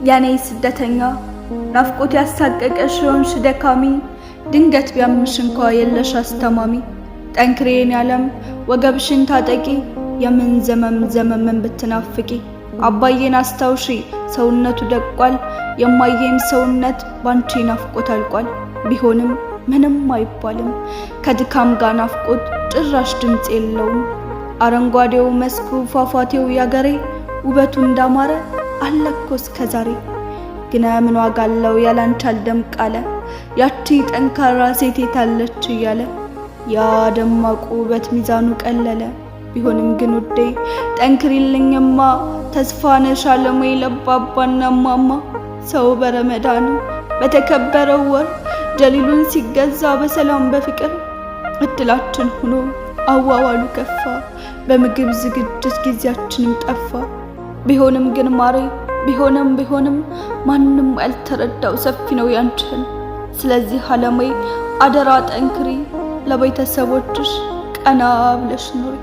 የኔ ስደተኛ ናፍቆት ያሳቀቀሽ የሆንሽ ደካሚ፣ ድንገት ቢያምሽ እንኳ የለሽ አስተማሚ። ጠንክሪ የኔ ዓለም ወገብሽን ታጠቂ፣ የምን ዘመም ዘመምን ብትናፍቂ። አባዬን አስታውሺ ሰውነቱ ደቋል፣ የማዬም ሰውነት ባንቺ ናፍቆት አልቋል። ቢሆንም ምንም አይባልም ከድካም ጋር ናፍቆት ጭራሽ ድምፅ የለውም። አረንጓዴው መስኩ ፏፏቴው ያገሬ ውበቱ እንዳማረ አለኮ እስከ ዛሬ። ግና ምን ዋጋ አለው ያላንቺ አልደምቅ አለ፣ ያቺ ጠንካራ ሴት የታለች እያለ። ያ ደማቁ ውበት ሚዛኑ ቀለለ። ቢሆንም ግን ውዴ ጠንክሪልኝማ፣ ተስፋ ነሽ አለሜ ለባባና ማማ። ሰው በረመዳኑ በተከበረው ወር ጀሊሉን ሲገዛ በሰላም በፍቅር፣ እድላችን ሆኖ አዋዋሉ ከፋ፣ በምግብ ዝግጅት ጊዜያችንም ጠፋ። ቢሆንም ግን ማሬ ቢሆንም ቢሆንም ማንም ያልተረዳው ሰፊ ነው ያንቺን። ስለዚህ አለሜ አደራ ጠንክሪ፣ ለቤተሰቦችሽ ቀና ብለሽ ኑሪ።